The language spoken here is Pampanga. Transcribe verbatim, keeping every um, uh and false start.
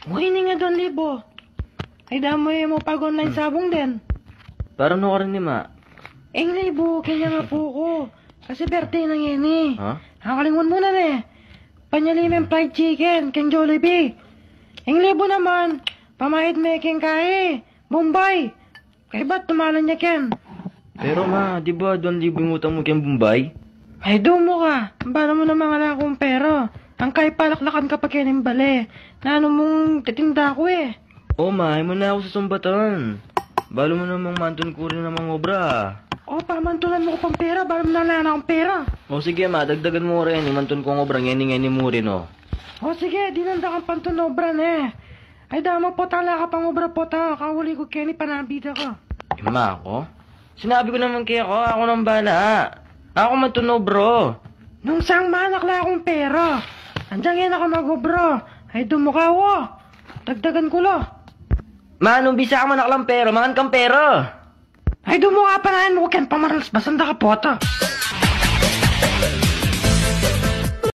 Uy, ini nga duang libu. Ay, damo e mu pag-online sabong den. Para nu karin ni ma? Ing libu, keng apu ku. Kasi birthday na ngeni. Ha? Akalingwan mu na ne. Panyali meng fried chicken keng Jollibee. Ing libu naman, pamayad me keng kai Bombay. Kaybat tumalan ya ken. Pero ma, di ba duang libu ing utang mu keng Bombay? Ay, dumu ka. Bala mu namang ala kung pera. Ang kai palaklakan ka pa kening bale. Nanu mung titinda ku e? O ma, e mu na ku susumbatan. Bala mu namang mantun ku rin a mangobra. O, pamantunan mu ku pang pera, bala mu nang ala na kung pera. O sige ma, dagdagan mu rin, imantun kung obra ngeni-ngeni mu rin o. O sige, dinan da kang pantun obra ne. Ay, damo pota, ala ka pang obra pota, kauli ku keni panabida ka. Ima ko? Sinabi ku naman keka, aku nang bala. Aku mantun obra. Nung sang manakla kung pera. Andiyan ngeni ka mag-obra. Ay, dumu ka o. Dagdagan ku la. Ma, nung bisa ka manaklang pera, mangan kang pera. Ay, dumu ka, panayan mu ku ken pamaralas, basang da ka pota.